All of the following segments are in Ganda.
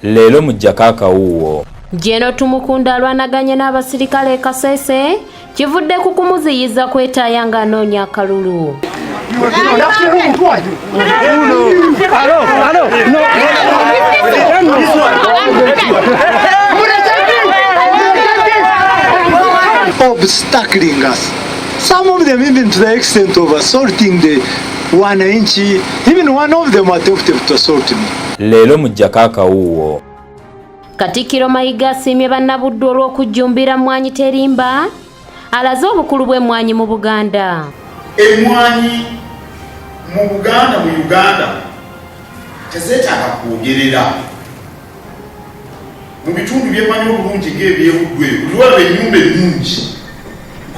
Leero muggyako akawuuwo. Gen Tumukunda alwanaganye n'abasirikale e Kasese kivudde ku kumuziyiza kwetaaya ng'anoonya akalulu. Obstacling us. Some of them even to the extent of assaulting the wananchi. Even one of them attempted to assault me. Leero muggyako akawuuwo. Katikkiro Mayiga asiimye Bannabuddu olw'okujjumbira Mmwanyi Terimba, alaze obukulu bw'emmwanyi mu Buganda. Emmwanyi mu Buganda, mu Uganda, tezeetaaga kwogerera. Mu bitundu byemmanyi obulungi ng'ebyebuddu eyo, buli lwalaba ennyumba ennungi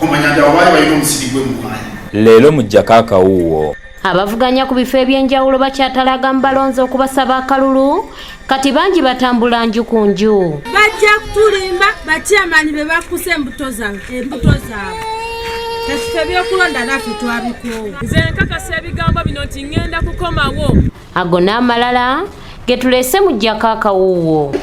omanya nti abo baali balina omusiri gw'emmwanyi. Leero muggyako akawuuwo. Abavuganya ku bifo eby'enjawulo bakyatalaga mu balonzi okubasaba akalulu, kati bangi batambula nju ku nju. Bajja kutulimba bakyamani be bakusa embuto zaabwe, embuto zaabwe. Kati ebyokulonda naffe twabikoowa. Nze nkakasa ebigambo bino nti ŋŋenda kukomawo. Ago n'amalala ge tuleese muggyako akawuuwo.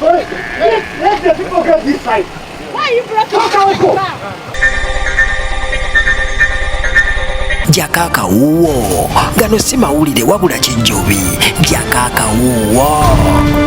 Jjako akawuuwo. Gano si mawulire wabula kijjubi. Jjako akawuuwo.